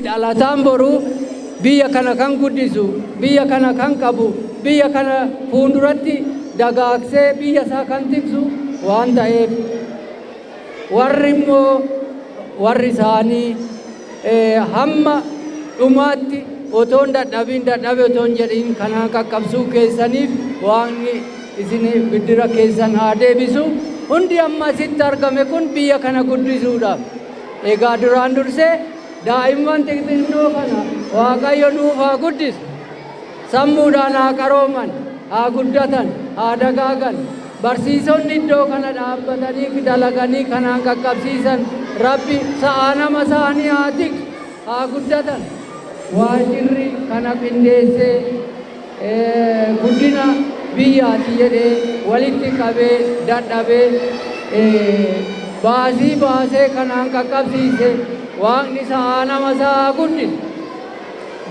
Dhalataan boruu biyya kana kan guddisu, biyya kana kan qabu, biyya kana fuulduratti dagaagsee biyya isaa kan tiksu waan ta'eef, warri immoo warri isaanii hamma dhumaatti otoon dadhabiin dadhabe otoon jedhin kanaan qaqqabsuu keessaniif Waaqni isin biddira keessan haa deebisu. Hundi amma asitti argame kun biyya kana guddisuudhaaf. Egaa duraan dursee daa'imman xixinnoo kana Waaqayyo nuuf haa guddisu. Sammuudhaan haa qarooman, haa guddatan, haa dagaagan. Barsiisonni iddoo kana dhaabbatanii dalaganii kanaan qaqqabsiisan, Rabbi sa'aa nama isaanii haa tiksu, haa guddatan. Waajjirri kana qindeessee guddina biyyaati jedhee walitti qabee dadhabee baasii baasee kanaan qaqqabsiise, Waaqni sa'aa nama isaa haa guddisu.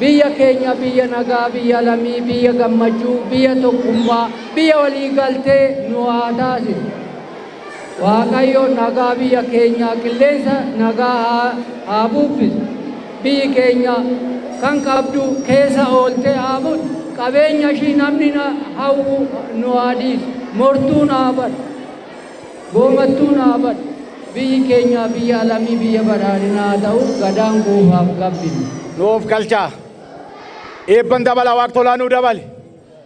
Biyya keenya biyya nagaa, biyya lamii, biyya gammachuu, biyya tokkummaa, biyya walii galtee nu haa taasisu. Waaqayyo nagaa biyya keenyaa, qilleensa nagaa haa buubbisu. Biyyi keenya kan qabdu keessa ooltee haa bultu. Qabeenya ishii namni hawwu nu haa dhiisu. Mortuun haa badu. Goomattuun haa badu. Biyyi keenya biyya alamii, biyya badhaadhinaa haa ta'u. Gadaan quufaaf gabbinu. Nuuf galchaa. Eebban dabala, Waaq tolaa nuu dabali.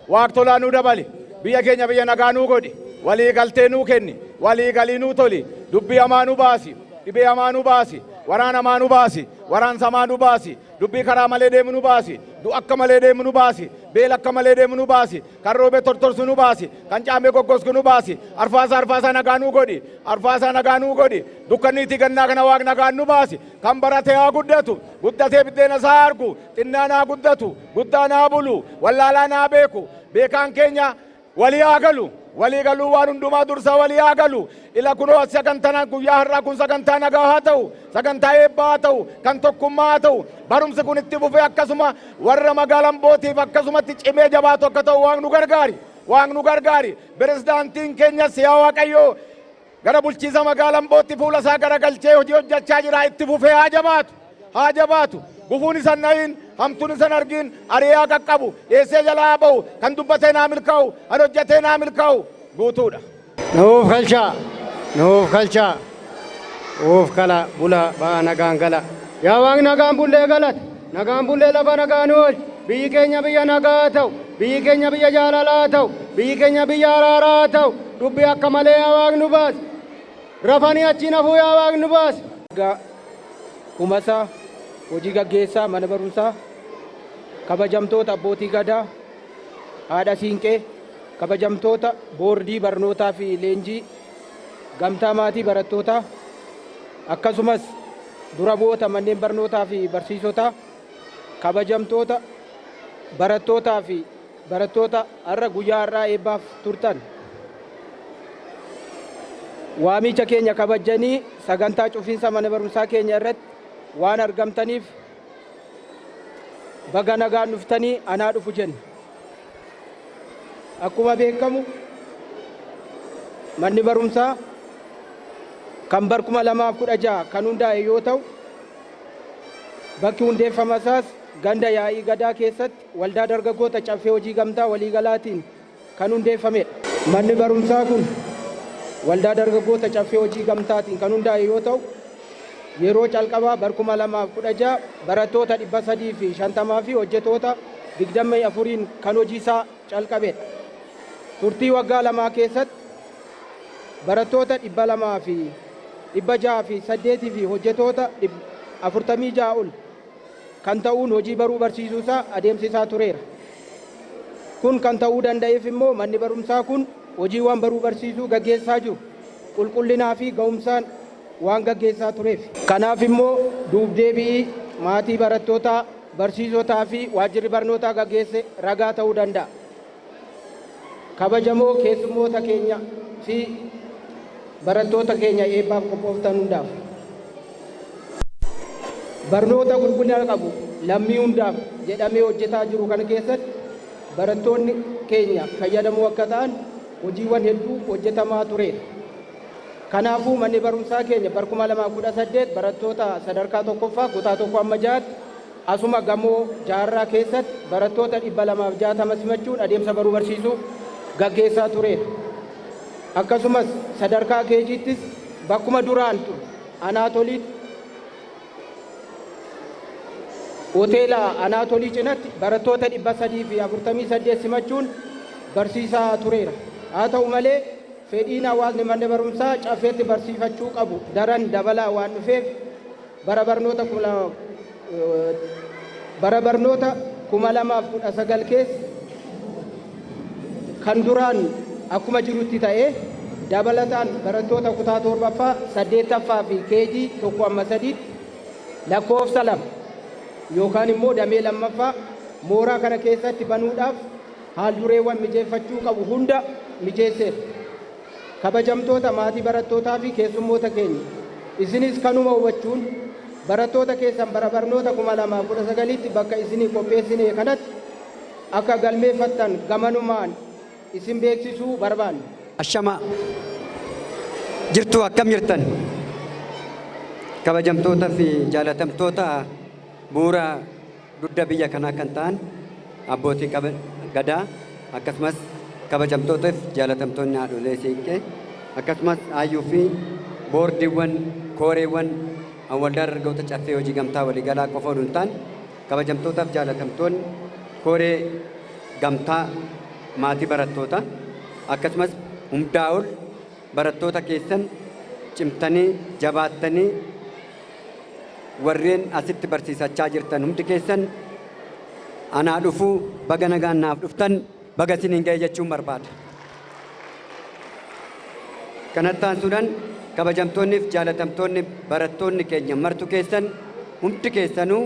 Waaq tolaa nuu dabali. Biyya keenya biyya nagaa nuu godhi. Walii galtee nuu kenni. Walii galii nuu toli. Dubbii hamaa nu baasi. Dhibee hamaa nu baasi. Waraana hamaa nu baasi. Waraansa hamaa nu baasi. Dubbii karaa malee deemu nu baasi. Du'a akka malee deemu nu baasi. Beela akka malee deemu nu baasi. Kan roobee tortorsu nu baasi. Kan caamee goggosku nu baasi. Arfaasaa arfaasaa nagaa nuu godhi. Arfaasaa nagaa nuu godhi. Dukkanniitii gannaa kana Waaq nagaan nu baasi. Kan barate haa guddatu. Guddatee biddeena isaa haa argu. Xinnaan haa guddatu. Guddaan haa bulu. Wallaalaan haa beeku. Beekaan keenya walii haa galu. Walii galuu waan hundumaa dursa, walii haa galu. Ila kunoo as sagantaan guyyaa har'aa kun sagantaa nagaa haa ta'u. Sagantaa eebbaa haa ta'u. Kan tokkummaa haa ta'u. Barumsi kun itti fufee akkasuma warra magaalaa Ambootiif akkasumatti cimee jabaatu akka ta'u Waaqni nu gargaari. Waaqni nu gargaari. Pirezidaantiin keenyas, yaa Waaqayyoo, gara bulchiisa magaalaa Ambootti fuula isaa garagalchee hojii hojjechaa jira. Itti fufee haa jabaatu. Haa jabaatu. Gufuun isa hin dhahin, hamtuun isa hin argin, ari'ee haa qaqqabu, dheessee jalaa haa ba'u, kan dubbatee naa milkaa'u, kan hojjetee naa milkaa'u guutuudha. Nuuf galchaa, nuuf galchaa, nuuf kala bula ba'a nagaan gala. Yaa Waaqni, nagaan bullee galata, nagaan bullee lafa nagaa nu oolchi. Biyyi keenya biyya nagaa haa ta'u, biyyi keenya biyya jaalalaa haa ta'u, biyyi keenya biyya araaraa haa ta'u. Dubbii akka malee yaa Waaqni nu baasi. Rafanii achiin hafuu yaa Waaqni nu baasi. Kumasaa, hojii gaggeessaa mana barumsaa, kabajamtoota abbootii gadaa, haadha siinqee, kabajamtoota boordii barnootaa fi leenjii, gamtaa maatii barattootaa, akkasumas dura bu'oota manneen barnootaa fi barsiisotaa, kabajamtoota barattootaa fi barattoota har'a guyyaa har'aa eebbaaf turtan. Waamicha keenya kabajjanii sagantaa cufiinsa mana barumsaa keenya irratti waan argamtaniif baga nagaan dhuftanii, anaa dhufu jenna. Akkuma beekamu, manni barumsaa kan bar 2016 kan hundaa'e yoo ta'u, bakki hundeeffama isaas ganda Yaa'ii Gadaa keessatti Waldaa Dargaggoota Caffee Hojii Gamtaa Waliigalaatiin kan hundeeffamedha. Manni barumsaa kun Waldaa Dargaggoota Caffee Hojii Gamtaatiin kan hundaa'e yoo ta'u, yeroo calqabaa bar 2016 barattoota 350 fi hojjetoota 24n kan hojiisaa calqabedha. Turtii waggaa lamaa keessatti barattoota 200 fi 608 fi hojjetoota 46 ol kan ta'uun hojii baruu barsiisuusaa adeemsisaa tureera. Kun kan ta'uu danda'eef immoo manni barumsaa kun hojiiwwan baruu barsiisuu gaggeessaa jiru qulqullinaa fi ga'umsaan waan gaggeessaa tureef. Kanaaf immoo duubdeebi'ii maatii barattootaa, barsiisotaa fi waajjirri barnootaa gaggeesse ragaa ta'uu danda'a. Kabajamoo keessummoota keenya fi barattoota keenya eebbaaf qophooftan hundaaf. Barnoota qulqullina qabu lammii hundaaf jedhamee hojjetaa jiru kana keessatti barattoonni keenya fayyadamoo akka ta'an hojiiwwan hedduu hojjetamaa tureera. Kanaafuu manni barumsaa keenya bar 2018 barattoota sadarkaa tokkoffaa kutaa tokko amma ja'aatti asuma gamoo Jaarraa keessatti barattoota 260 simachuun adeemsa baruu barsiisuu gaggeessaa tureera. Akkasumas sadarkaa KG'ttis bakkuma duraan ture Anaatoliitti Hoteela Anaatolii cinatti barattoota 348 simachuun barsiisaa tureera. Haa ta'u malee fedhiin hawaasni manni barumsaa Caffeetti barsiifachuu qabu daran dabalaa waan dhufeef bara barnoota bara barnoota 2019 keessa kan duraan akkuma jirutti ta'ee dabalataan barattoota kutaa torbaffaa, saddeettaffaa fi KG tokko amma sadiitti lakkoofsa lama yookaan immoo damee lammaffaa mooraa kana keessatti banuudhaaf haal-dureewwan mijeeffachuu qabu hunda mijeesseera. Kabajamtoota maatii barattootaa fi keessummoota keenya, isinis kanuma hubachuun barattoota keessan bara barnoota 2019tti bakka isinii qopheessine kanatti akka galmeeffattan gamanumaan isin beeksisuu barbaanna. Ashamaa! Jirtuu akkam jirtan? Kabajamtoota fi jaalatamtoota bu'uura dugda biyya kanaa kan ta'an abbootii gadaa akkasumas kabajamtoota fi jaalatamtoonni haadholee siinqee akkasumas aayyuu fi boordiiwwan kooreewwan waldaa dargaggoota caffee hojii gamtaa waliigalaa qofa oduu hin taane kabajamtootaa fi jaalatamtoonni koree gamtaa maatii barattootaa akkasumas hundaa ol barattoota keessan cimtanii jabaattanii warreen asitti barsiisachaa jirtan hundi keessan anaa dhufuu baga nagaan naaf dhuftan baga isiniin ga'e jechuun barbaada. Kanatti aansuudhaan kabajamtoonni fi jaalatamtoonni barattoonni keenya martu keessan hundi keessanuu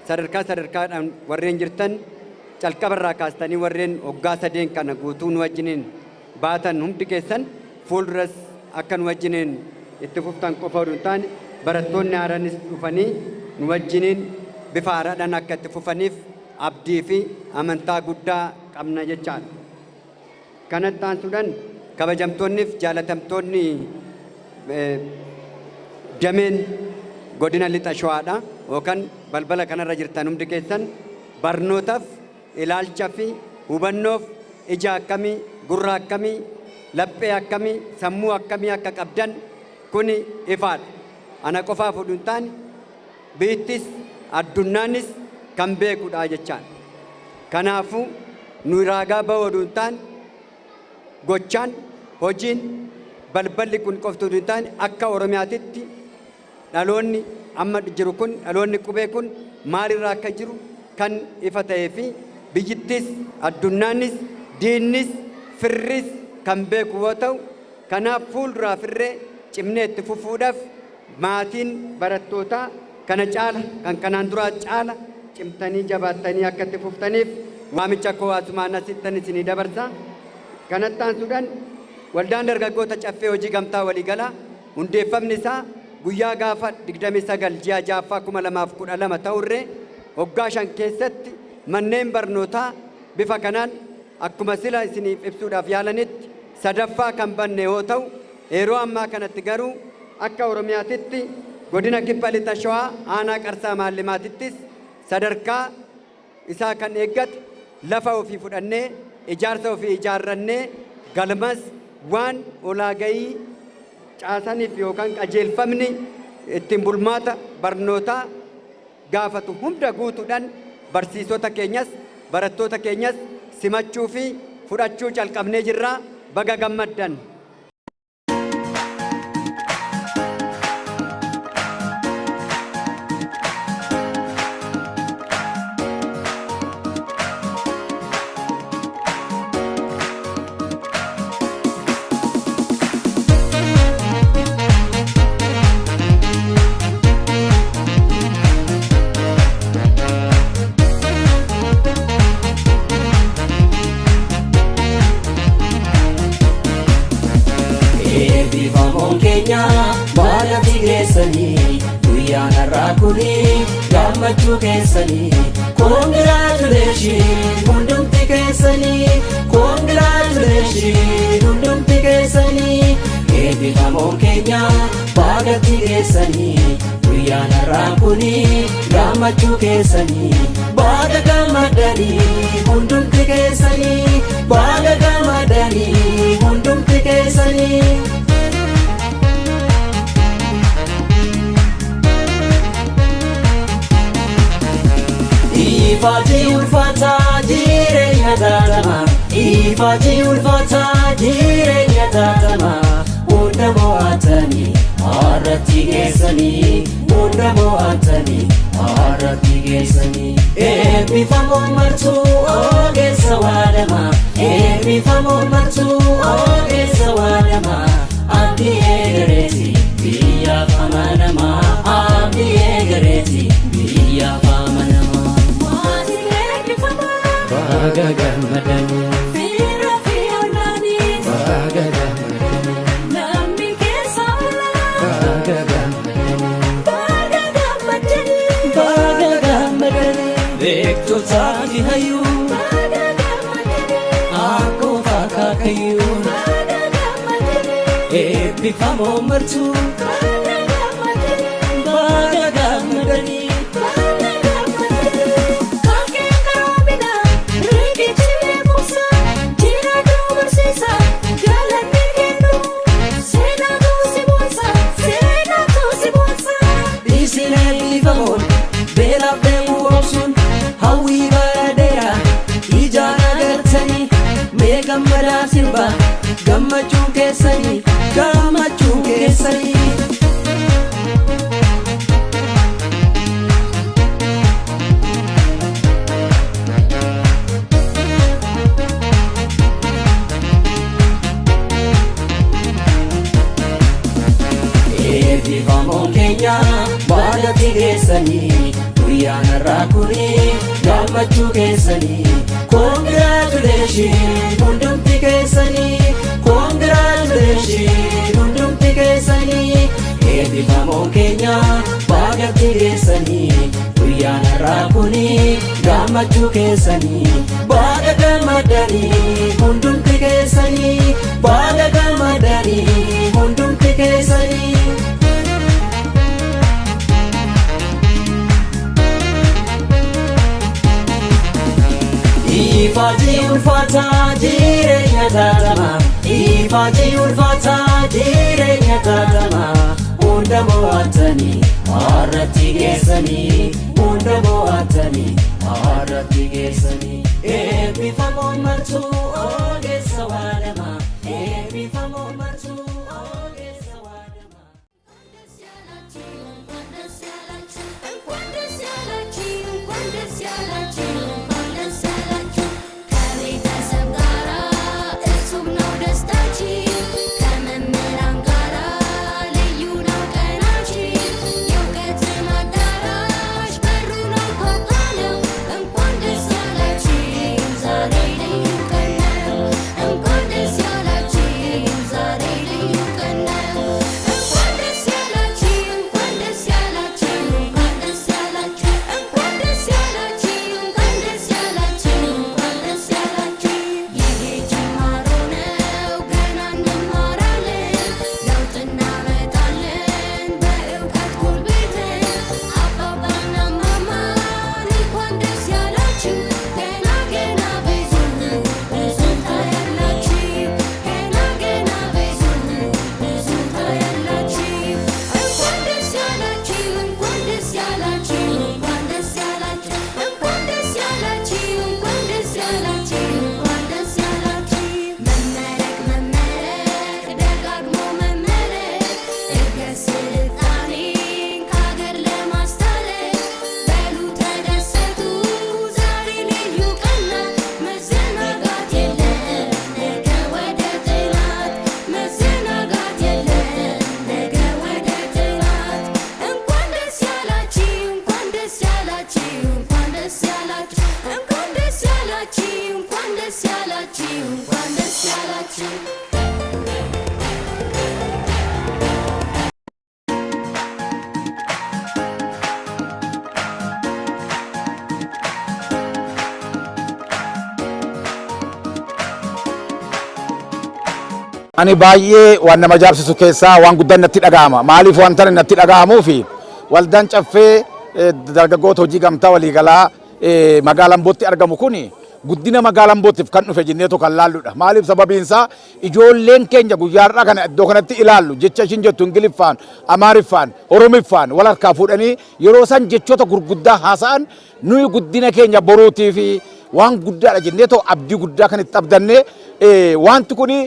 sadarkaa sadarkaadhaan warreen jirtan calqabarraa kaastanii warreen waggaa sadeen kana guutuu nu wajjiniin baatan hundi keessan fuulduras akka nu wajjiniin itti fuftan qofa oduu hin taane barattoonni haaranis dhufanii nu wajjiniin bifa haaraadhaan akka itti fufaniif abdii fi amantaa guddaa qabna jechaadha. Kanatti aansuudhaan kabajamtoonni fi jaalatamtoonni dameen godina lixa Shawaadha yookaan balbala kanarra jirtan hundi keessan barnootaaf ilaalcha fi hubannoof ija akkamii, gurra akkamii, laphee akkamii, sammuu akkamii akka qabdan kuni ifaadha. Ana qofaaf oduu hin taane biyyittis addunnaanis kan beekudha jechaadha. Kanaafuu nuyi raagaa ba'uu oduu hin taane gochaan hojiin balballi kun qofti oduu hin taane akka Oromiyaatitti dhaloonni amma jiru kun dhaloonni qubee kun maalirraa akka jiru kan ifa ta'ee fi biyyittis addunnaanis diinnis firris kan beeku yoo ta'u kanaaf fuulduraafirree cimnee itti fufuudhaaf maatiin barattootaa kana caala kan kanaan duraa caala cimtanii jabaattanii akka itti fuftaniif waamicha koo asumaan asittan isinii dabarsa. Kanatti aansuudhaan waldaan dargaggoota caffee hojii gamtaa waliigalaa hundeeffamni isaa guyyaa gaafa 29 ji'a 6ffaa 2012 ta'urree waggaa 5 keessatti manneen barnootaa bifa kanaan akkuma sila isiniif ibsuudhaaf yaalanitti sadaffaa kan banne yoo ta'u yeroo ammaa kanatti garuu akka Oromiyaatitti godina Kibba Lixa Shawaa aanaa Qarsaa Maallimaatittis sadarkaa isaa kan eeggate lafa ofii fudhannee ijaarsa ofii ijaarrannee Galmas waan ulaagayii caasaniif yookaan qajeelfamni ittiin bulmaata barnootaa gaafatu hunda guutuudhaan barsiisota keenyas barattoota keenyas simachuu fi fudhachuu calqabnee jirra. Baga gammaddan. Eebbifamoon keenya baadhaatti geessanii, guyyaan har'aa kuni gammachuu keessanii. Congratulation hundumti keessanii, congratulation hundumti keessanii. Eebbifamoon keenya baadhaatti geessanii, guyyaan har'aa kuni gammachuu keessanii. Baga gammadanii hundumti keessanii, baga gammadanii hundumti keessanii. Ifaati ulfaataa jireenya taatama, ifaati ulfaataa jireenya taatama. Hunda mo'atanii har'atti geessanii, hunda mo'atanii har'atti geessanii. Eebbifamoo martuu ogeessa waadama, eebbifamoo martuu ogeessa waadama. Abdii eegareeti biyyaaf amanama, abdii eegareeti biyyaaf amanama. Baga gammadanii, baga gammadanii, baga gammadanii, baga gammadanii. Beektotaa fi hayyuu, akkoof akaakayyuu, eebbifamoo martuu baga gammadanii. Isin eebbifamoon beelaaf deemuu obsuun hawwii bara dheeraa ijaan agartanii, mee gammadaa sirbaa, gammachuun keessanii, gammachuun keessanii. Eebbifamoon keenya baadhatti geessanii, guyyaan har'aa kuni gammachuu keessanii. Congratulation hundumti keessanii, congratulation hundumti keessanii. Eebbifamoon keenya baadhatti geessanii, guyyaan har'aa kuni gammachuu keessanii. Baga gammadanii hundumti keessanii, baga gammadanii hundumti keessanii. Ifaati ulfaataa jireenya taatama, ifaati ulfaataa jireenya taatama. Hunda mo'atanii har'atti geessanii, hunda mo'atanii har'atti geessanii. Eebbifamoon martuu ogeessa waadama, eebbifamoon martuu ogeessa waadama. እንኳን ደስ ያላችሁ፣ እንኳን ደስ ያላችሁ፣ እንኳን ደስ ያላችሁ። ከቤተሰብ ጋራ እጹብ ነው ደስታችን፣ ከመምህራን ጋራ ልዩ ነው ቀናችን። የእውቀት አዳራሽ በሩ ነው ኳኳ ነው። እንኳን ደስ ያላችሁ፣ ዛሬ ልዩ ቀን ነው። እንኳን ደስ ያላችሁ፣ ዛሬ Ani baay'ee waan nama ajaa'ibsiisu keessaa waan guddaan natti dhaga'ama. Maaliif wanta natti dhaga'amuu fi waldaan Caffee Dargaggoota Hojii Gamtaa Waliigalaa magaalaa Ambootti argamu kuni guddina magaalaa Ambootiif kan dhufe jenneetu kan laalludha. Maaliif sababiin isaa ijoolleen keenya guyyaa har'aa kana iddoo kanatti ilaallu jecha ishiin jettu Ingiliffaan, Amaariffaan, Oromiffaan wal harkaa fuudhanii yeroo isaan jechoota gurguddaa haasa'an nuyi guddina keenya boruutii fi waan guddaadha jenneetoo abdii guddaa kan itti abdannee wanti kuni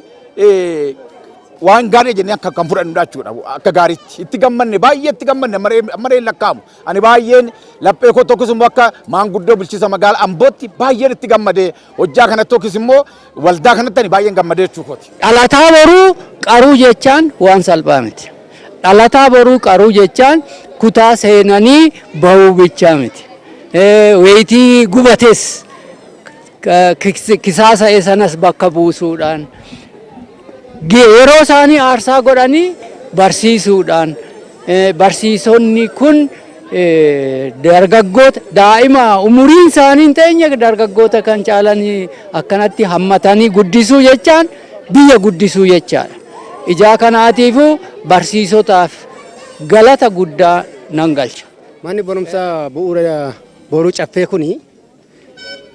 waan gaarii jennee akka kan fudhannudha jechuudha. Akka gaariitti itti gammanne, baay'ee itti gammanne, amma hin lakkaa'amu. Ani baay'een laphee koo tokkos immoo akka maanguddoo bulchiinsa magaalaa Ambootti baay'een itti gammadee, hojjaa kanatti tokkos immoo waldaa kanatti ani baay'een gammadee jechuu kooti. Dhalataa boruu qaruu jechaan waan salphaa miti. Dhalataa boruu qaruu jechaan kutaa seenanii bahuu bichaa miti. Wayitii gubates kisaasa'e sanas bakka buusuudhaan, yeroo isaanii aarsaa godhanii barsiisuudhaan, barsiisonni kun dargaggoota daa'ima umuriin isaanii hin teenye dargaggoota kan caalanii akkanatti hammatanii guddisuu jechaan biyya guddisuu jechaadha. Ijaa kanaatiifuu barsiisotaaf galata guddaa nan galcha. Manni barumsaa Bu'uura Boruu Caffee kuni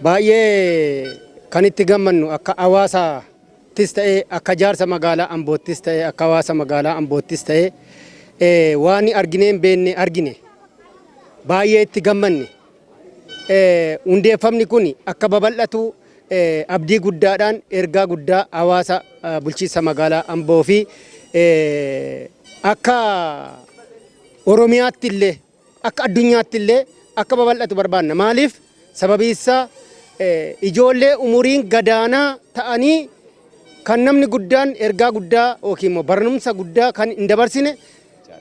baay'ee kan itti gammannu, akka hawaasaattis ta'ee, akka jaarsa magaalaa Amboottis ta'ee, akka hawaasa magaalaa Amboottis ta'ee, waan arginee hin beekne argine, baay'ee itti gammanne. Hundeeffamni kun akka babal'atu abdii guddaadhaan ergaa guddaa hawaasa bulchiinsa magaalaa Amboo fi akka Oromiyaatti illee, akka addunyaatti illee akka babal'atu barbaanna. Maaliif sababii isaa ijoollee umuriin gadaanaa ta'anii kan namni guddaan ergaa guddaa yookiin immoo barumsa guddaa kan hin dabarsine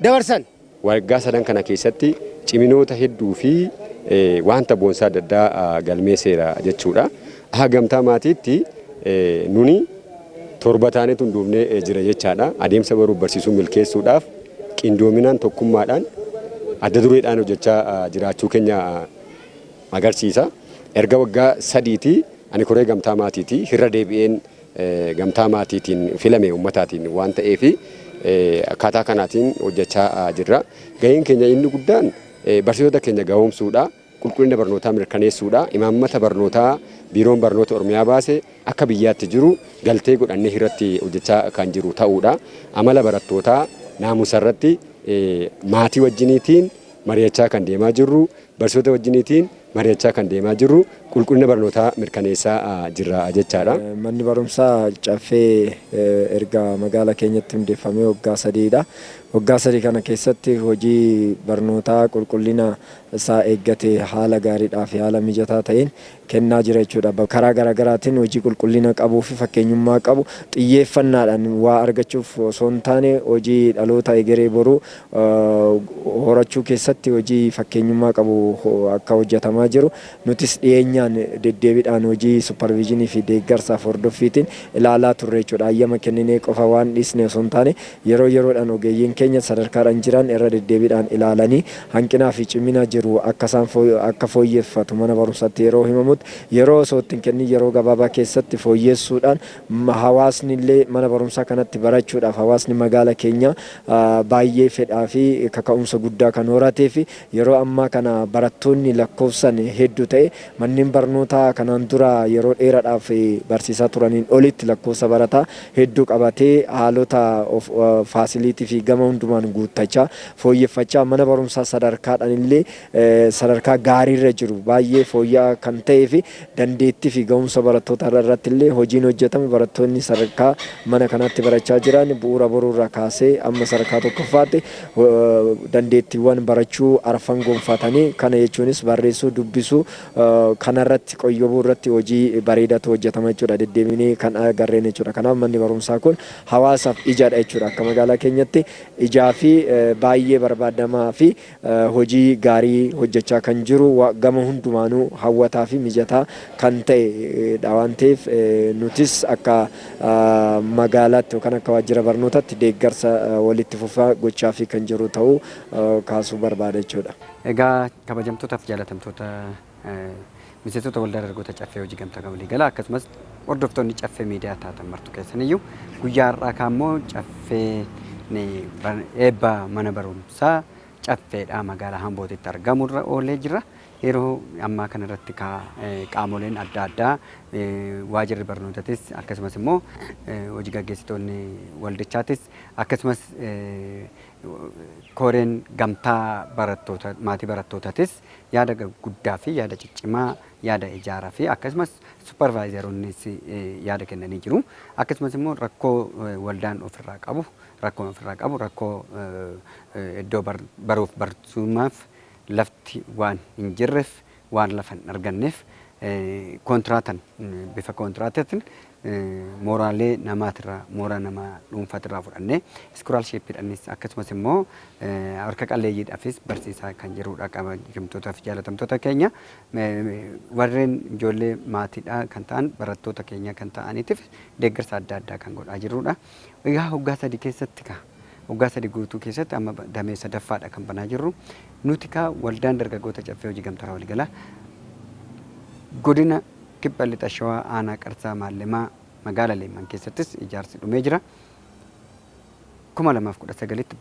dabarsan. Waggaa 3n kana keessatti ciminoota hedduu fi wanta boonsaa adda addaa galmeesseera jechuudha. Aha, gamtaa maatiitti nuni 7 taanetu hundoofnee jira jechaadha. Adeemsa baruuf barsiisuu milkeessuudhaaf qindoominaan, tokkummaadhaan, adda dureedhaan hojjechaa jiraachuu keenya agarsiisa. Erga waggaa 3ti ani koree gamtaa maatiiti hirra deebi'een gamtaa maatiitiin filame uummataatiin waan ta'eef akkaataa kanaatiin hojjechaa jirra. Gaheen keenya inni guddaan barsiisota keenya gahoomsuudha. Qulqullina barnootaa mirkaneessuudha. Imaammata barnootaa Biiroon Barnoota Oromiyaa baase akka biyyaatti jiru galtee godhannee irratti hojjechaa kan jiru ta'uudha. Amala barattootaa naamusa irratti maatii wajjiniitiin mari'achaa kan deemaa jirru, barsiisota wajjiniitiin mari'achaa kan deemaa jirru, qulqullina barnootaa mirkaneessaa jirra jechaadha. Manni barumsaa Caffee erga magaalaa keenyatti hundeeffamee waggaa 3dha. Waggaa 3 kana keessatti hojii barnootaa qulqullina isaa eeggate haala gaariidhaa fi haala mijataa ta'een kennaa jira jechuudha. Karaa garaagaraatiin hojii qulqullina qabuu fi fakkeenyummaa qabu, xiyyeeffannaadhaan waa argachuuf osoo hin taane hojii dhaloota egeree boruu horachuu keessatti hojii fakkeenyummaa qabu akka hojjetamaa jiru nutis dhiyeenyaan deddeebiidhaan hojii supervision fi deeggarsaaf hordoffiitiin ilaalaa turre jechuudha. Hayyama kenninee qofa waan dhiisne osoo hin taane yeroo yeroodhaan ogeeyyiin keenya sadarkaadhaan jiran irra deddeebiidhaan ilaalanii hanqinaa fi cimina jiru akka isaan akka fooyyeffatu mana barumsaatti yeroo himamutti yeroo osoo ittiin kennin yeroo gabaabaa keessatti fooyyessuudhaan, hawaasni illee mana barumsaa kanatti barachuudhaaf, hawaasni magaala keenya baay'ee fedhaa fi kaka'umsa guddaa kan horatee fi yeroo ammaa kana barattoonni lakkoofsan hedduu ta'e manneen barnootaa kanaan dura yeroo dheeraadhaaf barsiisaa turaniin olitti lakkoofsa barataa hedduu qabatee, haalota facility fi gama hundumaan guuttachaa, fooyyeffachaa, mana barumsaa sadarkaadhaan illee sadarkaa gaariirra jiru, baay'ee fooyya'aa kan ta'ee fi dandeettii fi ga'umsa barattoota irratti illee hojiin hojjetame, barattoonni sadarkaa mana kanaatti barachaa jiran Bu'uura Boruurraa kaasee amma sadarkaa tokkoffaatti dandeettiiwwan barachuu arfan gonfatanii, kana jechuunis barreessuu, dubbisuu, kanarratti qoyyobuu irratti hojii bareedaatu hojjetama jechuudha, deddeebinee kan agarreen jechuudha. Kanaaf manni barumsaa kun hawaasaaf ijadha jechuudha. Akka magaalaa keenyatti ijaa fi baay'ee barbaadamaa fi hojii gaarii hojjechaa kan jiru, gama hundumaanuu hawwataa fi mijataa kan ta'edha waan ta'eef nutis akka magaalaatti yookaan akka waajjira barnootaatti deeggarsa walitti fufaa gochaa fi kan jiru ta'uu kaasuu barbaada jechuudha. Egaa kabajamtootaaf jaalatamtoota miseensota Waldaa Dargaggoota Caffee Hojii Gamtaa kan waliigalaa, akkasumas Hordoftoonni Caffee Miidiyaa taatan martu keessaniyyuu guyyaa har'aa kaammoo Caffee eebba mana barumsaa Caffeedhaa magaalaa Ambootitti argamurra oolee jira. Yeroo ammaa kanarratti qaamoleen adda addaa waajirri barnootatis akkasumas immoo hojii gaggeessitoonni waldichaatis akkasumas koreen gamtaa barattoota maatii barattootatis yaada guddaa fi yaada ciccimaa yaada ijaaraa fi akkasumas supparvaayizaroonnis yaada kennanii jiru. Akkasumas immoo rakkoo waldaan ofirraa qabu rakkoo ofirraa qabu rakkoo iddoo baruuf barsuumaaf lafti waan hin jirreef waan lafa hin arganneef kontiraatan bifa kontiraataatiin mooraalee namaatirraa mooraa nama dhuunfaatirraa fudhannee iskoolaarshiippiidhaanis akkasumas immoo harka qalleeyyiidhaafis barsiisaa kan jirudha kabajamtootaa fi jaalatamtoota keenya warreen ijoollee maatiidhaa kan ta'an barattoota keenya kan ta'aniitiif deeggarsa adda addaa kan godhaa jirrudha. Egaa waggaa 3 keessatti kaa waggaa 3 guutuu keessatti amma damee 3ffaadha kan banaa jirru. Nuti kaa waldaan dargaggoota Caffee Hojii Gamtaa Waliigalaa godina Kibba Lixa Shawaa aanaa Qarsaa Maallemaa magaalaa Leemman keessattis ijaarsi dhumee jira. 2019tti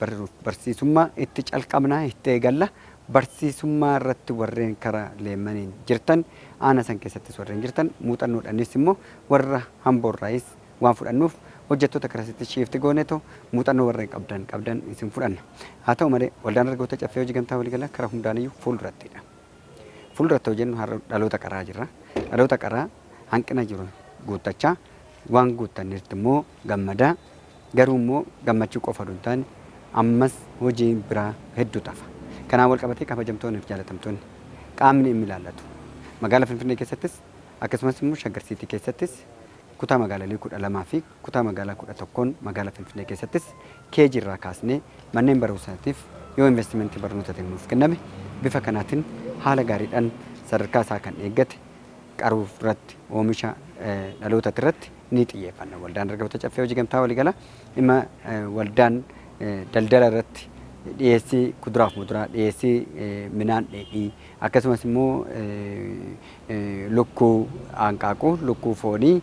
barsiisummaa itti calqabnaa itti eegalla. Barsiisummaa irratti warreen karaa Leemmaniin jirtan aanaa san keessattis warreen jirtan muuxannoodhaanis immoo warra Hamboorraayis waan fudhannuuf hojjettoota karasitti shiifti gooneetoo muuxannoo warreen qabdan isin fudhanna. Haa ta'u malee waldaan dargaggoota Caffee Hojii Gamtaa Waliigalaa karaa hundaaniyyuu fuuldurattidha. Fuulduratti hojjennu dhaloota qaraa jirra. Dhaloota qaraa hanqina jiru guuttachaa waan guuttannetti immoo gammadaa garuu immoo gammachuu qofa osoo hin taane ammas hojii biraa hedduu tafa. Kanaan wal qabatee kabajamtoonni fi jaalatamtoonni qaamni inni ilaallatu magaalaa Finfinnee keessattis akkasumas immoo Shaggar Siitii keessattis kutaa magaalaalee 12 fi kutaa magaalaa 11 magaalaa Finfinnee keessattis keejii irraa kaasnee manneen barumsaatiif yoo investimentii barnootaatiin nuuf kenname bifa kanaatiin haala gaariidhaan sadarkaa isaa kan eeggate qaruuf irratti oomisha dhaloota irratti ni xiyyeeffanna. Waldaan dargaggoota Caffee Hojii Gamtaa Waliigalaa dhimma waldaan daldala irratti dhiyeessii kuduraaf muduraa, dhiyeessii midhaan dheedhii akkasumas immoo lukkuu hanqaaquu, lukkuu foonii,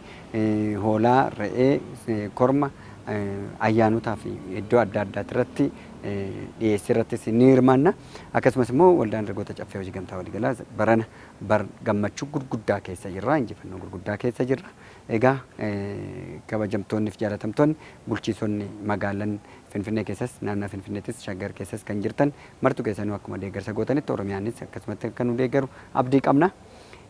hoolaa, re'ee, korma ayyaanotaa fi iddoo adda addaa irratti dhiyeessii irrattis ni hirmaanna. Akkasumas immoo waldaan dargaggoota Caffee Hojii Gamtaa Waliigalaa barana gammachuu gurguddaa keessa jirra, injifannoo gurguddaa keessa jirra. Egaa kabajamtoonni fi jaalatamtoonni bulchiisonni magaalaan Finfinnee keessas naannoo Finfinneettis Shaggar keessas kan jirtan martu keessanuu akkuma deeggarsa gootanitti Oromiyaanis akkasumatti akka nu deeggaru abdii qabna.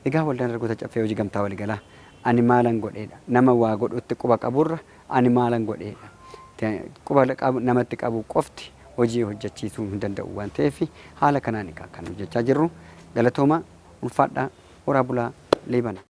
Egaa waldaan dargaggoota Caffee Hojii Gamtaa Waliigalaa ani maalan godheedha. Nama waa godhutti quba qaburra ani maalan godheedha. Quba namatti qabu qofti hojii hojjechiisuu hin danda'u waan ta'eef haala kanaan egaa kan hojjechaa jirru. Galatooma, ulfaadhaa, horaa bulaa, leebana.